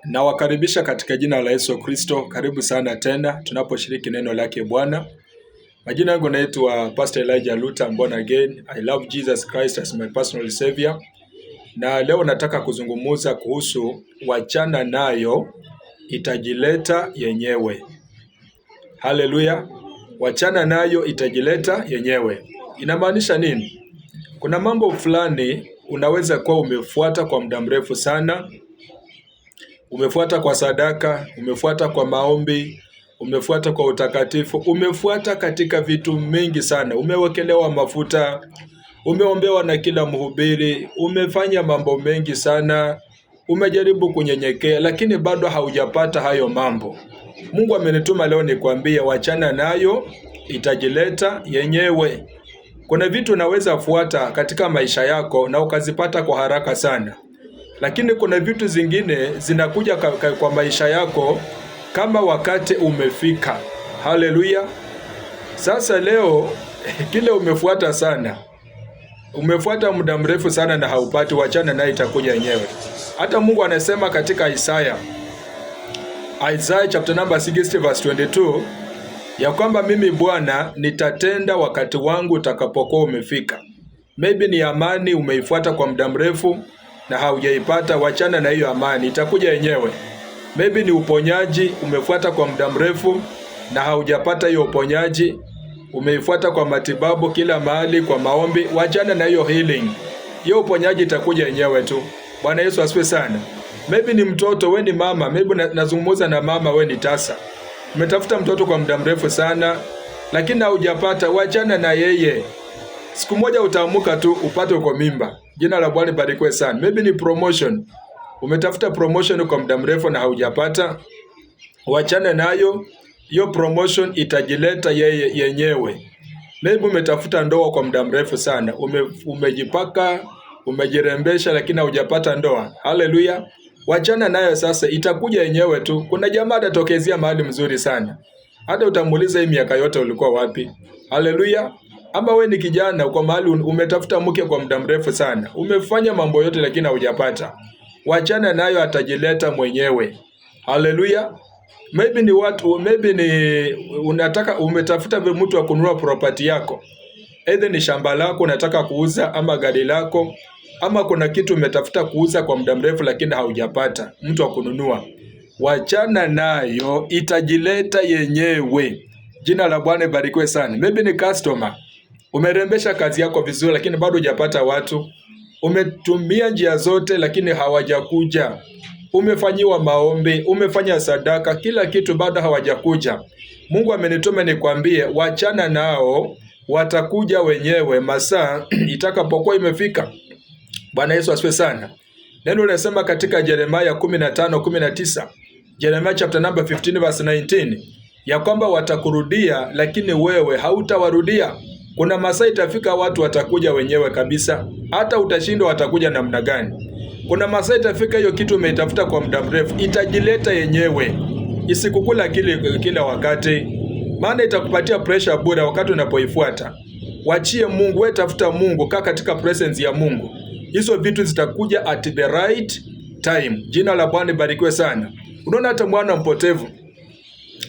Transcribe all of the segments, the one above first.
Nawakaribisha katika jina la Yesu Kristo. Karibu sana tena tunaposhiriki neno lake Bwana. Majina yangu naitwa Pastor Elijah Luther, born again. I love Jesus Christ as my personal savior. Na leo nataka kuzungumza kuhusu wachana nayo itajileta yenyewe. Haleluya! Wachana nayo itajileta yenyewe. Inamaanisha nini? Kuna mambo fulani unaweza kuwa umefuata kwa muda mrefu sana, umefuata kwa sadaka, umefuata kwa maombi, umefuata kwa utakatifu, umefuata katika vitu mingi sana, umewekelewa mafuta, umeombewa na kila mhubiri, umefanya mambo mengi sana, umejaribu kunyenyekea, lakini bado haujapata hayo mambo. Mungu amenituma leo nikwambie, wachana nayo, itajileta yenyewe. Kuna vitu unaweza fuata katika maisha yako na ukazipata kwa haraka sana, lakini kuna vitu zingine zinakuja kwa maisha yako kama wakati umefika. Haleluya! Sasa leo kile umefuata sana, umefuata muda mrefu sana na haupati, wachana naye, itakuja yenyewe. Hata Mungu anasema katika Isaya, Isaiah chapter number 60 verse 22 ya kwamba mimi Bwana nitatenda wakati wangu utakapokuwa umefika. Maybe ni amani umeifuata kwa muda mrefu na haujaipata, wachana na hiyo amani, itakuja yenyewe. Maybe ni uponyaji umefuata kwa muda mrefu na haujapata hiyo uponyaji, umeifuata kwa matibabu kila mahali, kwa maombi, wachana na hiyo healing. Hiyo uponyaji itakuja yenyewe tu. Bwana Yesu asifiwe sana. Maybe ni mtoto, we ni mama, maybe nazungumza na mama, we ni tasa, umetafuta mtoto kwa muda mrefu sana, lakini haujapata, wachana na yeye. Siku moja utaamuka tu upate uko mimba. Jina la Bwana libarikiwe sana. Maybe ni promotion, umetafuta promotion kwa muda mrefu na haujapata, wachana nayo, hiyo promotion itajileta yeye yenyewe. Maybe umetafuta ndoa kwa muda mrefu sana, umejipaka, umejirembesha, lakini haujapata ndoa. Haleluya! Wachana nayo sasa, itakuja yenyewe tu. Kuna jamaa atatokezea mahali mzuri sana, hata utamuuliza hii miaka yote ulikuwa wapi? Haleluya! Ama we ni kijana uko mahali umetafuta mke kwa muda mrefu sana, umefanya mambo yote lakini haujapata, wachana nayo, atajileta mwenyewe. Haleluya! Maybe ni watu, maybe ni unataka, umetafuta mtu wa kununua property yako, either ni shamba lako unataka kuuza, ama gari lako, ama kuna kitu umetafuta kuuza kwa muda mrefu lakini haujapata mtu wa kununua. Wachana nayo, itajileta yenyewe. Jina la Bwana ibarikiwe sana. Maybe ni customer, umerembesha kazi yako vizuri, lakini bado hujapata watu. Umetumia njia zote, lakini hawajakuja. Umefanyiwa maombi, umefanya sadaka, kila kitu, bado hawajakuja. Mungu amenituma nikwambie, wachana nao, watakuja wenyewe masaa itakapokuwa imefika. Bwana Yesu asifiwe sana. Neno linasema katika Yeremia 15:19, Jeremiah chapter number 15 verse 19, ya kwamba watakurudia lakini wewe hautawarudia. Kuna masaa itafika watu watakuja wenyewe kabisa, hata utashindwa watakuja namna gani. Kuna masaa itafika hiyo kitu umeitafuta kwa muda mrefu itajileta yenyewe, isikukula kile kila wakati, maana itakupatia pressure bure wakati unapoifuata. Wachie Mungu, wewe tafuta Mungu, kaa katika presence ya Mungu, hizo vitu zitakuja at the right time. Jina la Bwana libarikiwe sana. Unaona hata mwana mpotevu,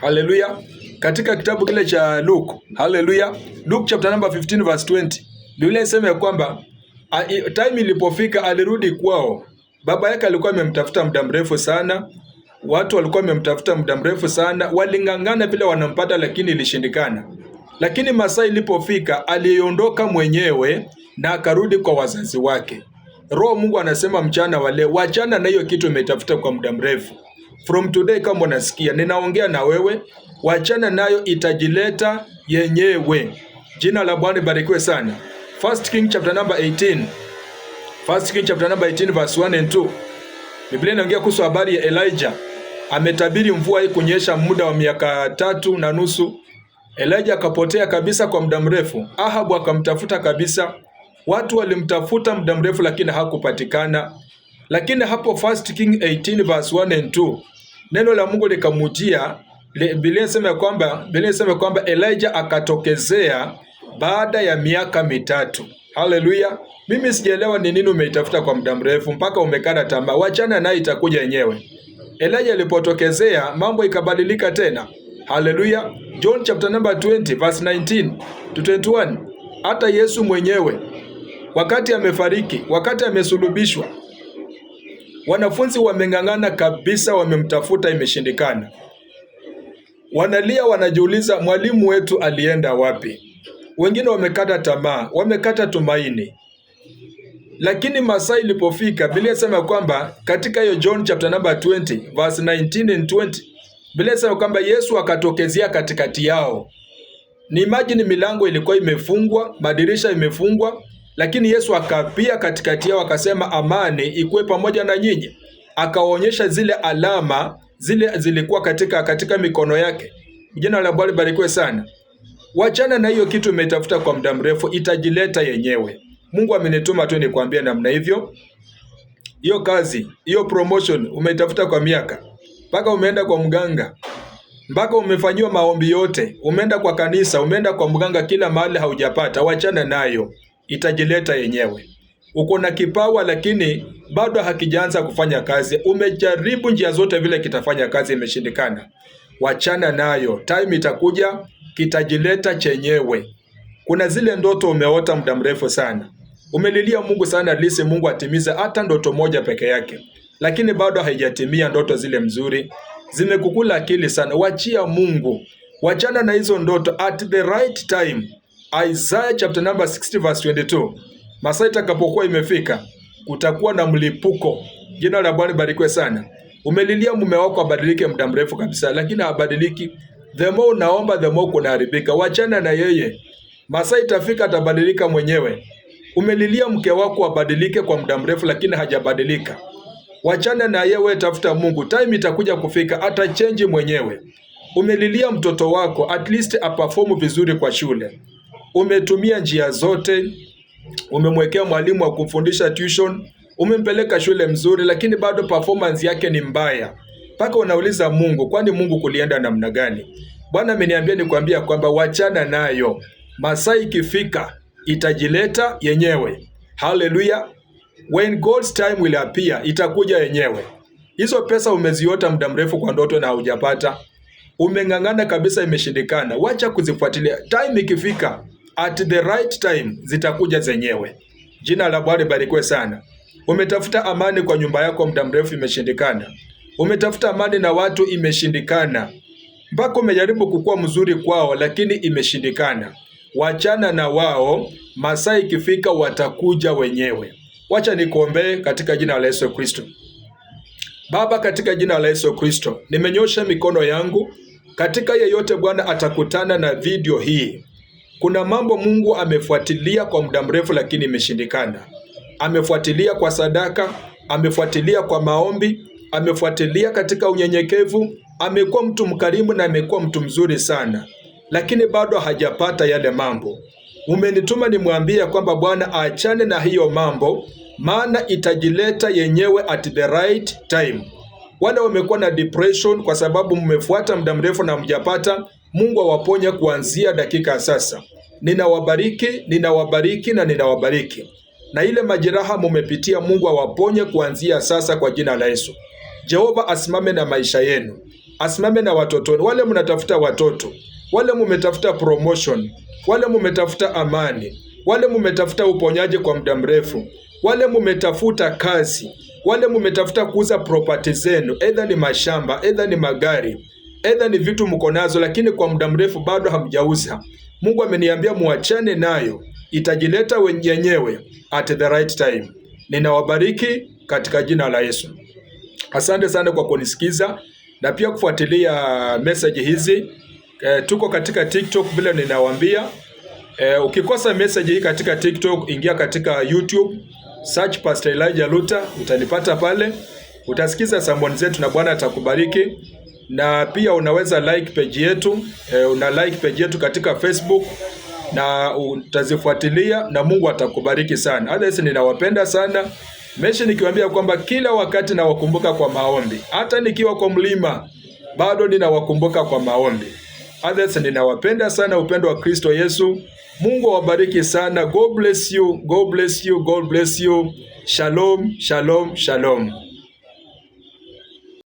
haleluya, katika kitabu kile cha Luke, haleluya, Luke chapter number 15 verse 20, Biblia inasema ya kwamba time ilipofika alirudi kwao. Baba yake alikuwa amemtafuta muda mrefu sana, watu walikuwa wamemtafuta muda mrefu sana, waling'ang'ana vile wanampata, lakini ilishindikana. Lakini masaa ilipofika aliondoka mwenyewe na akarudi kwa wazazi wake. Roho Mungu anasema mchana wa leo, wachana na hiyo kitu umetafuta kwa muda mrefu. From today, kama unasikia ninaongea na wewe, wachana nayo, itajileta yenyewe. Jina la Bwana ibarikiwe sana. First King chapter number 18. First King chapter number 18 verse 1 and 2. Biblia inaongea kuhusu habari ya Elijah. Ametabiri mvua hii kunyesha muda wa miaka 3.5. Elijah akapotea kabisa kwa muda mrefu. Ahabu akamtafuta kabisa. Watu walimtafuta muda mrefu lakini hakupatikana. Lakini hapo First King 18 verse 1 and 2, neno la Mungu likamujia. Biblia inasema kwamba Elijah akatokezea baada ya miaka 3. Haleluya! Mimi sijaelewa ni nini umeitafuta kwa muda mrefu mpaka umekata tamaa. Wachana naye, itakuja yenyewe. Elijah alipotokezea mambo ikabadilika tena. Haleluya. John chapter number 20 verse 19 to 21. Hata Yesu mwenyewe wakati amefariki, wakati amesulubishwa, wanafunzi wameng'ang'ana kabisa, wamemtafuta, imeshindikana. Wanalia, wanajiuliza mwalimu wetu alienda wapi? Wengine wamekata tamaa, wamekata tumaini. Lakini masaa ilipofika, Biblia inasema kwamba katika hiyo John chapter number 20 verse 19 and 20, Biblia inasema kwamba Yesu akatokezea katikati yao. Ni imagine milango ilikuwa imefungwa, madirisha imefungwa, lakini Yesu akapia katikati yao akasema, amani ikuwe pamoja na nyinyi. Akawaonyesha zile alama zile zilikuwa katika mikono yake. Jina la Bwana libarikiwe sana. Wachana na hiyo kitu umetafuta kwa muda mrefu, itajileta yenyewe. Mungu amenituma tu nikwambie namna hivyo. Hiyo kazi, hiyo promotion umeitafuta kwa miaka, mpaka umeenda kwa mganga, mpaka umefanyiwa maombi yote, umeenda kwa kanisa, umeenda kwa mganga, kila mahali haujapata. Wachana nayo, itajileta yenyewe. Uko na kipawa lakini bado hakijaanza kufanya kazi. Umejaribu njia zote vile kitafanya kazi, imeshindikana. Wachana nayo, time itakuja, kitajileta chenyewe. Kuna zile ndoto umeota muda mrefu sana, umelilia Mungu sana, at least Mungu atimize hata ndoto moja peke yake, lakini bado haijatimia. Ndoto zile mzuri zimekukula akili sana. Wachia Mungu, wachana na hizo ndoto at the right time. Isaiah chapter number 60 verse 22, masaa itakapokuwa imefika kutakuwa na mlipuko. Jina la Bwana barikiwe sana. Umelilia mume wako abadilike muda mrefu kabisa, lakini habadiliki. The more unaomba the more kunaharibika. Wachana na yeye, masaa itafika atabadilika mwenyewe. Umelilia mke wako abadilike kwa muda mrefu, lakini hajabadilika. Wachana na yeye, tafuta Mungu, time itakuja kufika, atachange mwenyewe. Umelilia mtoto wako at least aperform vizuri kwa shule, umetumia njia zote, umemwekea mwalimu wa kumfundisha tuition, umempeleka shule mzuri, lakini bado performance yake ni mbaya, mpaka unauliza Mungu, kwani Mungu kulienda namna gani? Bwana ameniambia nikwambia kwamba wachana nayo, masaa ikifika itajileta yenyewe. Haleluya! When God's time will appear, itakuja yenyewe. Hizo pesa umeziota muda mrefu kwa ndoto na haujapata, umeng'ang'ana kabisa, imeshindikana. Wacha kuzifuatilia. Time ikifika, at the right time zitakuja zenyewe. Jina la Bwana libarikiwe sana. Umetafuta amani kwa nyumba yako muda mrefu, imeshindikana. Umetafuta amani na watu, imeshindikana. Mpaka umejaribu kukua mzuri kwao, lakini imeshindikana. Wachana na wao, masaa ikifika watakuja wenyewe. Wacha nikuombee katika jina la Yesu Kristo. Baba, katika jina la Yesu Kristo, nimenyosha mikono yangu katika yeyote Bwana atakutana na video hii. Kuna mambo Mungu amefuatilia kwa muda mrefu, lakini imeshindikana. Amefuatilia kwa sadaka, amefuatilia kwa maombi, amefuatilia katika unyenyekevu, amekuwa mtu mkarimu na amekuwa mtu mzuri sana, lakini bado hajapata yale mambo. Umenituma nimwambie kwamba Bwana aachane na hiyo mambo, maana itajileta yenyewe at the right time. Wale wamekuwa na depression kwa sababu mmefuata muda mrefu na mjapata, Mungu awaponye kuanzia dakika sasa. Ninawabariki, ninawabariki na ninawabariki. Na ile majeraha mumepitia, Mungu awaponye kuanzia sasa kwa jina la Yesu. Jehova asimame na maisha yenu, asimame na watoto wale mnatafuta watoto, wale mumetafuta promotion, wale mumetafuta amani, wale mumetafuta uponyaji kwa muda mrefu, wale mumetafuta kazi, wale mumetafuta kuuza property zenu, either ni mashamba, either ni magari, either ni vitu mko nazo, lakini kwa muda mrefu bado hamjauza. Mungu ameniambia muachane nayo, itajileta wenyewe at the right time. Ninawabariki katika jina la Yesu. Asante sana kwa kunisikiza na pia kufuatilia message hizi. Tuko katika TikTok vile ninawaambia. Ukikosa message hii katika TikTok, ingia katika YouTube, search Pastor Elijah Luther, utanipata pale. Utasikiza sermon zetu na Bwana atakubariki. Na pia unaweza like page yetu, una like page yetu katika Facebook na utazifuatilia na Mungu atakubariki sana. Otherwise ninawapenda sana. Mesha nikiwaambia kwamba kila wakati nawakumbuka kwa maombi. Hata nikiwa kwa mlima bado ninawakumbuka kwa maombi. Others ninawapenda sana, upendo wa Kristo Yesu. Mungu awabariki sana. God bless you. God bless you. God bless you. Shalom, shalom, shalom.